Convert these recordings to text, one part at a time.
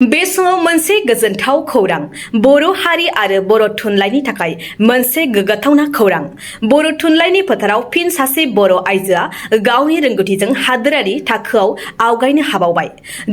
बे समाव मोनसे गोजोनथाव खौरां बर' हारि आरो बर' थुनलाइनि थाखाय मोनसे गोग्गाथावना खौरां बर' थुनलाइनि फोथाराव फिन सासे बर' आइजोआ गावनि रोंगौथिजों हादोरारि थाखोआव आवगायनो हाबावबाय।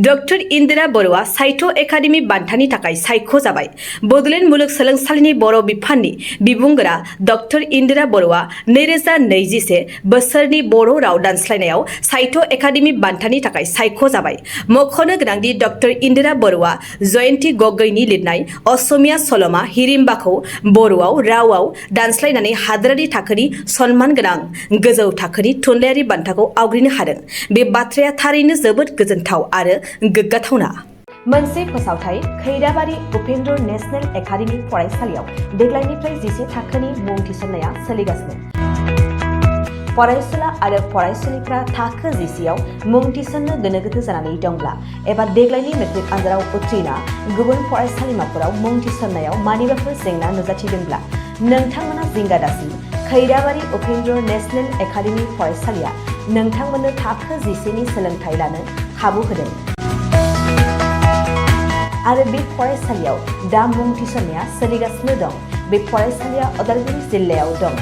डक्टर इन्दिरा बर'आ साहित्य एकाडेमि बान्थानि थाखाय सायख'जाबाय। बड'लेण्ड मुलुगसोलोंसालिनि बर' बिफाननि बिबुंगोरा डक्टर इन्दिरा बर'आ 2021 बोसोरनि बर' राव दानस्लायनायाव साहित्य एकाडेमि बान्थानि थाखाय सायख'जाबाय। मख'नो गोनांदि डक्टर इन्दिरा बर'आ जयन्ती गगৈनि लिरनाय असमिया सल'मा हिरिम्बाखौ बर'आव रावआव दानस्लायनानै हादोरारि थाखोनि सनमान गोनां गोजौ थाखोनि थुनलाइयारि बान्थाखौ आवग्रिनो हादों। बे बाथ्राया थारैनो जोबोद गोजोनथाव आरो गोग्गाथावना। मोनसे फोसावथाय खैराबारि उपेन्द्र नेशनेल एकाडेमि फरायसालियाव देग्लायनिफ्राय 10 थाखोनि मुं थिसननाया सोलिगासिनो। फरायसुला आरो फरायसुलिफ्रा थाखो 10आव मुं थिसननो गोनो गोथो जानानै दंब्ला एबा देग्लायनि मेट्रिक आनजादाव उथ्रिना गुबुन फरायसालिमाफोराव मुं थिसननायाव मानिबाफोर जेंना नुजाथिदोंब्ला नोंथांमोना जिंगा दासि। खैराबारि उपेन्द्र नेशनेल एकाडेमि फरायसालिया नोंथांमोननो थाखो 10नि सोलोंथाइ लानो खाबु होदों आरो बे फरायसालियाव दा मुं थिसननाया सोलिगासिनो दं। बे फरायसालिया उदालगुरि जिल्लायाव दं।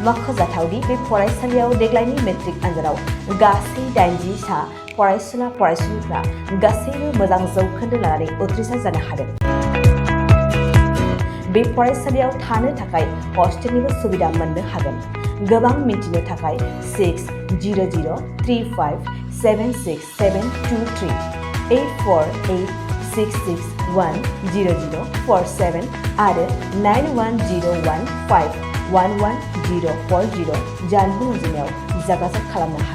मख'जाथावदि बे फरायसालियाव देग्लायनि मेट्रिक आनजादाव गासै 80 सा फरायसुला फरायसुलिफ्रा गासैबो मोजां जौखोन्दो लानानै उथ्रिसार जानो हादों। बे फरायसालियाव थानो थाखाय हस्टेलनिबो सुबिदा मोननो हागोन। गोबां मिन्थिनो थाखाय 6003576723 8486610047 आरो 9101511040 जानबुं अनजिमायाव जगाजग खालामनो हागोन।